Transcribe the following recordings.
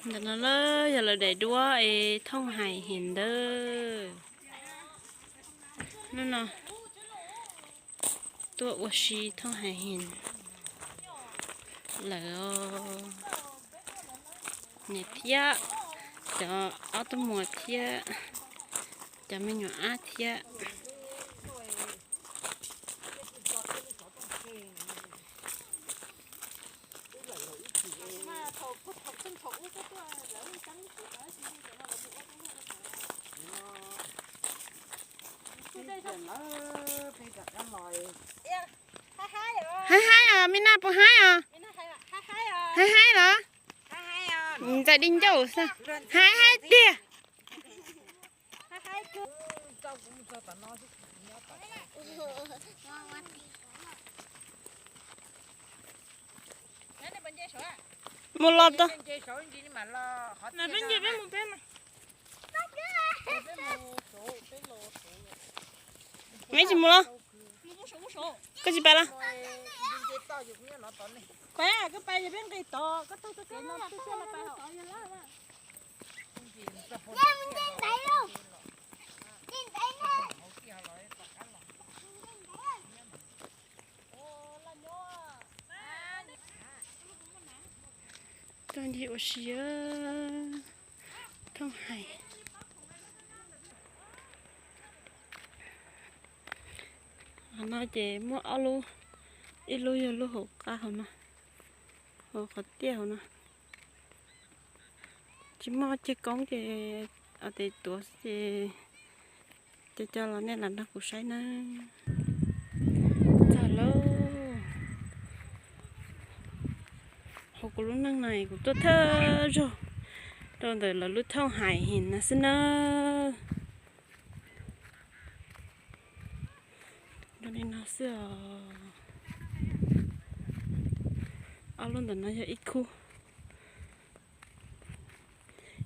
Ntawm no lawm yog lawv daim duab es thooj hais heev ntawd. Hnub no tuaj ua si thooj hais heev lawm os. Niam thiab cov ob tug muam thiab cov me nyuam ab thiab. Haib haib os, me naj puas haib os? Haib haib los? Ntxais di ncauj xwb. Haib haib tiag. Mus los tau. Peb tsis mus los? Koj tsis pais los? Tuaj ncig ua si thooj hais. Qhov no ces muaj ob lub, ib lub yog lub hauv qab hauv no, hauv qhov tiaj hauv no. Tsis muaj ceg koob ces tes tuav xwb ces cov coj los nej lam nrog kuv saib nawb. Txog lawm. Hauv kuv lub neej no kuv tuaj thawj zaug rau ntawm lawv lub thooj hais heev no xwb nawb. Zoo li no xwb os. Ob lub ntawm no yog ib khub,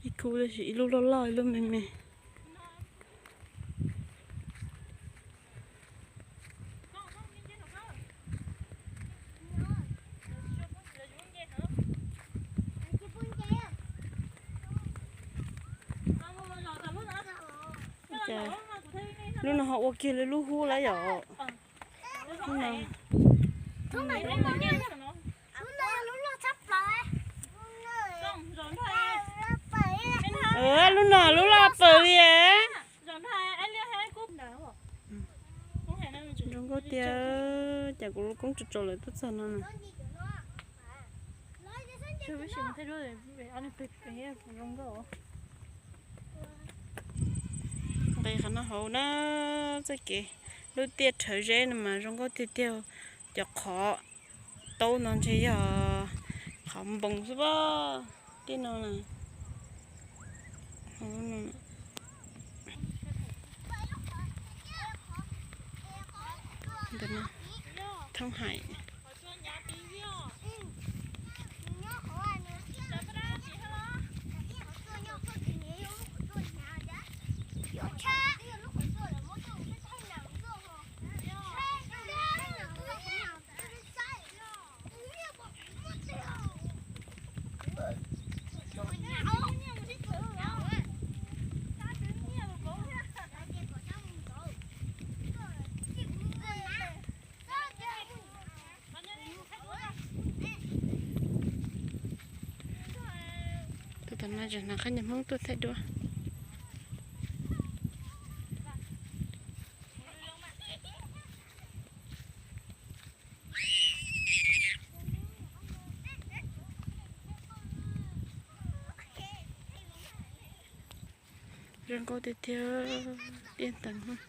ib khub tab sis ib lub loj loj ib lub me me. Lub no ho ua kiag li lub hub lawm yom. Lub no lub loj paws li. Zoo nkauj tiag, cas kuv lub koob tsaus tsaus lawm tuaj txog no na. Nqis qhov no hauv na, txoj kev lub tiaj rhawv zeb no mas zoo nkauj tiag tiag. Cov qhov taub no ntshe yog qhov npoos xwb pob, tiaj no na. Thooj hais. Tus tom no yog hnav qhab nyuag Hmoob tuaj thaij duab. Zoo nkauj tiag tiag, tiaj ntees.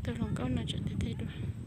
Tus hluas nkauj no tseem thaij thaij duab.